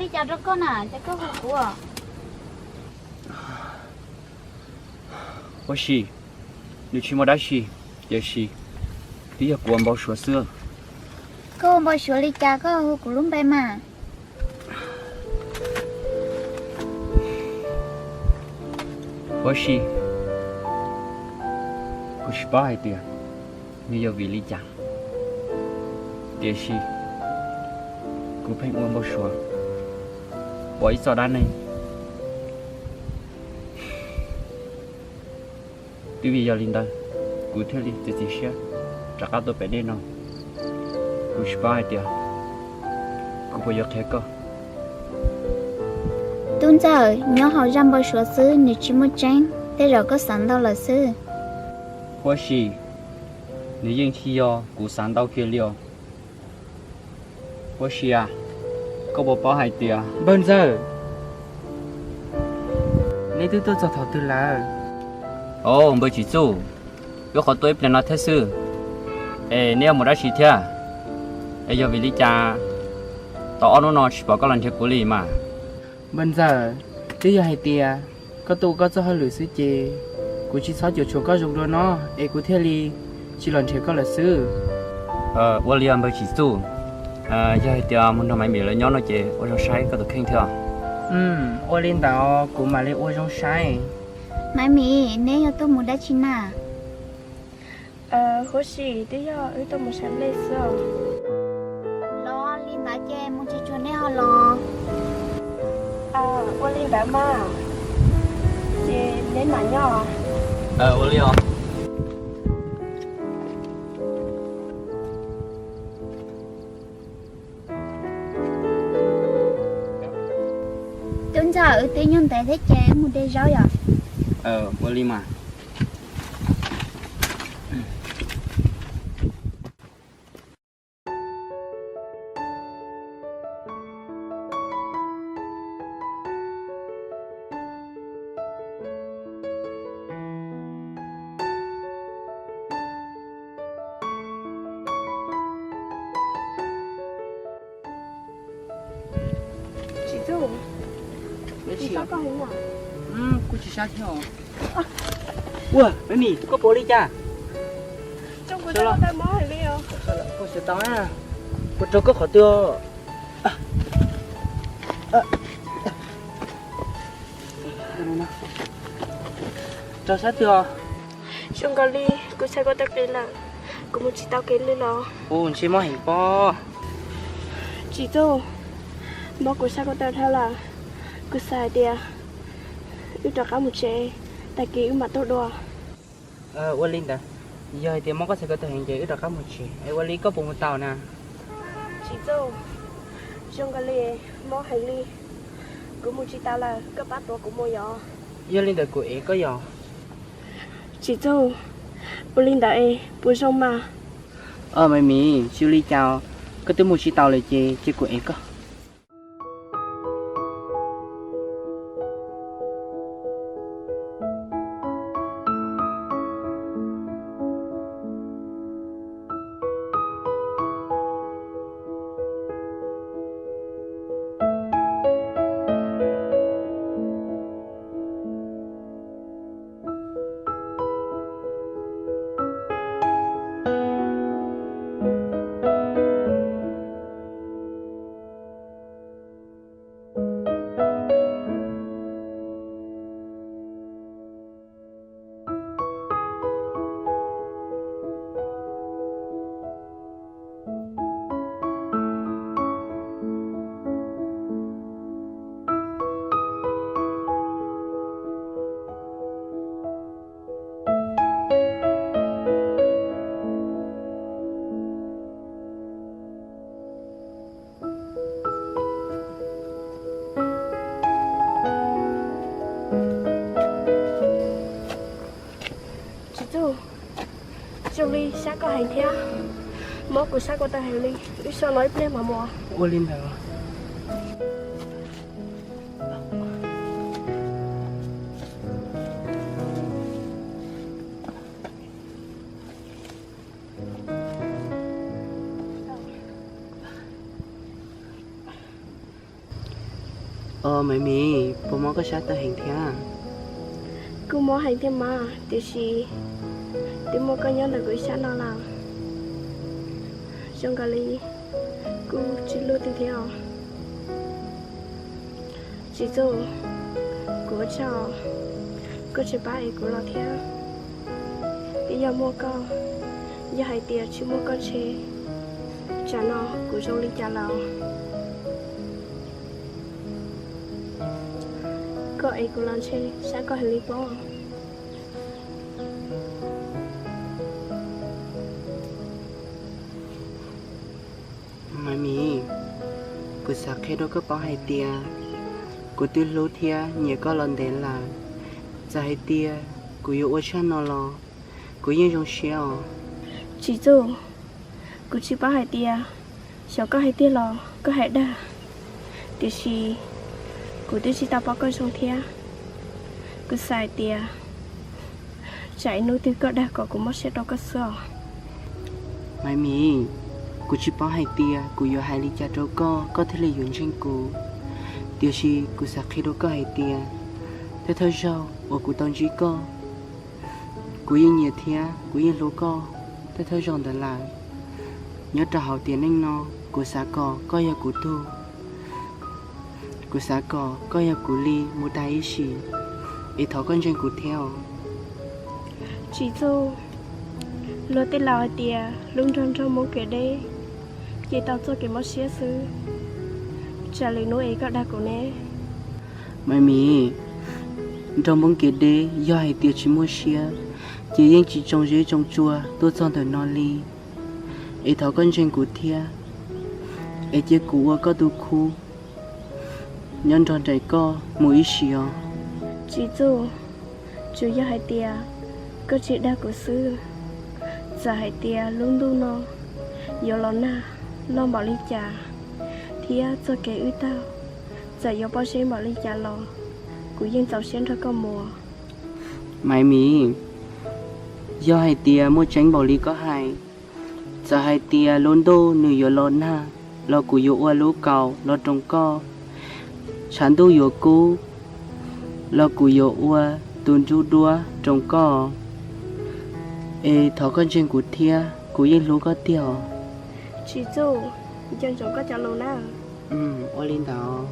Li cas rau koj na, ces koj hu kuv. Huab si, nws tsis muaj dab tsi, tiam sis twb yog kuv ua npau suav xwb. Koj ua npau suav li cas koj hu kuv lub npe mas? Huab si, kuv tsis paub hais tias nws yog vim li cas, tiam sis kuv pheej ua npau suav pom ib txoj dab neeg. Twb vim yog li ntawd, kuv thiaj li txiav txim siab rov qab tuaj pem nej no. Kuv tsis paub hais tias kuv puas yuav qhia koj. Tub ntxawm, nyob hauv zaj npau suav xwb, nws tsis muaj tseeb, tej zaum koj xav ntau lawm xwb. Huab si, nws yeej tsis yog kuv xav ntau kiag li os. Huab si a, koj puas paub hais tias... Npawg ntxawm, neb twb tuaj txog thaum twg lawm? Au, npawg Tsim Txuj, wb qhov tuaj ib pliag no thiab xwb. Es neb yuav mus dab tsi thiab? Es yog vim li cas tau ob hnub no tsis pom koj los nrhiav kuv li mas? Npawg ntxawm, twb yog hais tias koj tuaj ua koj txoj hauj lwm xwb ces kuv tsis txhob cuam tshuam koj zoo dua no, es kuv thiaj li tsis los nrhiav koj lawm xwb. Ua li os npawg Tsim Txuj, yog hais tias mus nrog Maiv Mim lawv nyob no ces ua zoo saib koj tus kheej thiab. Ua li ntawd kuv mam li ua zoo saib. Maiv Mim, neb yog tuaj mus dab tsi na? Huab si, twb yog wb tuaj mus saib nplej xwb. Los li ntawd ces mus tsis tsuag neb ho los. Ua li ntawd mas, ces neb mam nyob. Ua li os. Tub ntxawm, wb twb nyob ntev thiab ces wb mus de zaub yom. Ua li mas. Tsis txuj, kuv tsis sab thiab. Ua, Maiv Mim, koj puas li cas? Puas tau, puas raug koj qhov twg? Raug sab twg os? Zoo nkaus li kuv txhais ko taw qis lawm, kuv mus tsis tau kev li los. Ua ntsej muag heev pob. Tsis txuj, mob kuv txhais ko taw dhau lawm. Kuv xav hais tias wb rov qab mus tsev, tag kis wb mam tuaj dua. Ua li ntawd, yog hais tias mob koj txhais ko taw heev ces wb rov qab mus tsev. Es ua li koj puas mus tau na? Tsis txuj, zoo nkaus li mob heev li, kuv mus tsis tau lawm, koj pab tuav kuv mus yom. Yog li ntawd kuv ev koj yom. Tsis txuj, ua li ntawd es puas zoo mas? Maiv Mim, tsis ua li cas, koj twb mus tsis tau lawm ces cia kuv ev koj. Tsis txuj, zoo li sab koj heev thiab, mob kuv sab ko taw heev li, wb so no ib pliag mam mus. Ua li ntawd. Os Maiv Miv, puas mob koj sab tawv heev thiab? Kuj mob heev thiab mas, tiam sis twb muaj koj nyob ntawm kuv ib sab no lawm, zoo nkaus li kuj tsis hlub twg thiab os. Tsis Txuj, kuv ua tsaug koj tsis pab ev kuv los thiab. Twb yog muaj koj, yog hais tias tsis muaj koj ntshe tsam no kuv zoo li cas lawm. Koj ev kuv los ntshe sab koj heev li pob. Maiv Miv, kuv xav qhia rau koj paub hais tias kuv twb hlub thiab nyiam koj los ntev lawm. Txawm hais tias kuv yuav ua tshaj no los kuv yeej zoo siab os. Tsis Txuj, kuv tsis paub hais tias xyov koj hais tiag los koj hais dag, tiam sis kuv twb tsis tau paub koj zoo thiab. Kuv xav hais tias tsam ib hnub twg koj dag kom kuv mob siab rau koj xwb os. Maiv Miv, kuv tsis paub hais tias kuv yuav hais li cas rau koj, koj thiaj li yuav ntseeg kuv. Tiam sis kuv xav qhia rau koj hais tias, thawj thawj zaug uas kuv tau ntsib koj, kuv yeej nyiam thiab kuv yeej hlub koj thawj thawj zaug ntawd lawm. Nyob rau hauv tiam neej no, kuv xav kom koj yog kuv tug. Kuv xav kom koj yog kuv li mus tag ib sim, es thov koj ntseeg kuv thiab os. Tsis Txuj, luag tej laus hais tias hlub nraug nraug npoob kev deb, ces tau txoj kev mob siab xwb. Tsam lwm hnub es koj dag kuv ne. Maiv Miv, nraug npoob kev deb yog hais tias tsis muaj siab, ces yeej tsis tsoo zeb tsoo tsua tuaj txog ntawm no li. Es thov koj ntseeg kuv thiab, es cia kuv ua koj tus khub nyob nrog nraim koj mus ib sim os. Tsis Txuj, tsuas yog hais tias koj tsis dag kuv xwb, txawm hais tias lub ntuj no yuav los nag loj npaum li cas, thiab txoj kev wb taug txawm yuav pob zeb npaum li cas los, kuv yeej txaus siab nrog koj mus. Maiv Miv, yog hais tias muaj tseeb npaum li koj hais, txawm hais tias lub ntuj nws yuav los nag los kuv yuav ua lub kaus los roos koj, tshav ntuj yuav kub los kuv yuav ua tus nruab duab roos koj. Es thov koj ntseeg kuv thiab, kuv yeej hlub koj tiag os. Tsis Txuj, nco ntsoov koj cov lus na. Ua li ntawd.